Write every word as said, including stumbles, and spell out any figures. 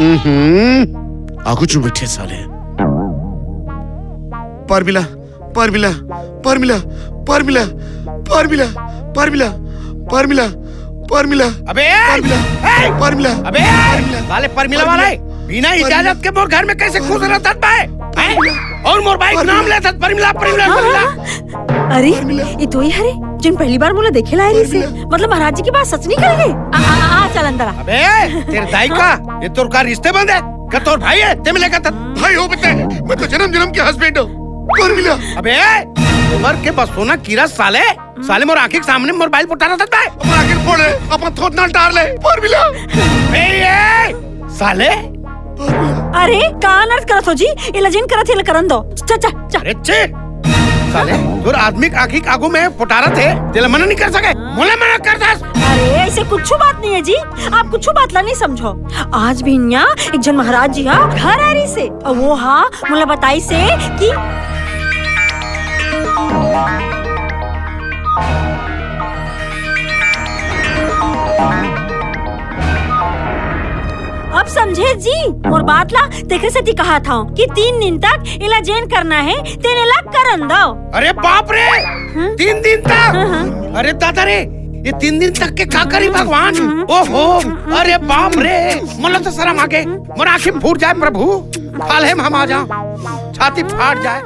हम्म, आगू चुन बैठे साले। परमिला, परमिला, परमिला, परमिला, परमिला, परमिला, परमिला, परमिला। अबे, ए! परमिला, ए! परमिला, अबे, ए! परमिला, साले परमिला वाला है। परमिला। बिना इजाजत के मोर घर में कैसे घुस रहत बे? हैं? परमिला। और मोर बाइक परमिला। नाम लेथस, परमिला, परमिला, हाँ, परमिला। हाँ। अरे, परमिला। ये तो ही हरे, जोन पहली बार मोला देखे ला आए रहिसे। परमिला। मतलब महाराज जी के बात सच निकल गे। आ, आ, आ, आ, चल अंदर आ। अबे, तेरे दाई का, ये तोर का रिश्ते बंद है? का तोर भाई है? ते मिलेगा तब। भाई हो बे ते, मैं तो जन्म जन्म के husband हूँ। परमिला। अबे, उमर के बसोना कीरा साले, साले मोर आँखी के सामने मोर बाल पोटा रहत बे। अपन आँखी फोड़ ले, अपन थोथना टार ले। परमिला। ए, ए, साले। अरे, का अनर्थ करत हो जी? एला जेन करत हे, एला करन दो। च, च, च। अरे, छी। साले, तोर आदमी के आँखी के आगू में पोटारत हे, तेला मना नहीं कर सके। मोला मना कर दस। अरे, ऐसे कुछ बात नहीं है जी। आप कुछ बात ला नहीं समझो। आज भी इहाँ एक जन महाराज जी हा घर आए रहिसे। अउ वो हा मोला बताइसे कि अब समझे जी मोर बात ला, तेखरे सेती कहा था कि तीन दिन तक एला जेन करना हे, तेन एला करन दो। अरे बाप रे, हम्म? तीन दिन तक? हाँ, हाँ। अरे दादा रे, ये तीन दिन तक के का करी भगवान? हम्म। ओहो, अरे बाप रे, मोला तो शरम आ गे। मोर आँखी फूट जाए प्रभु, फालहे में हम आ जाओ, छाती फाट जाए।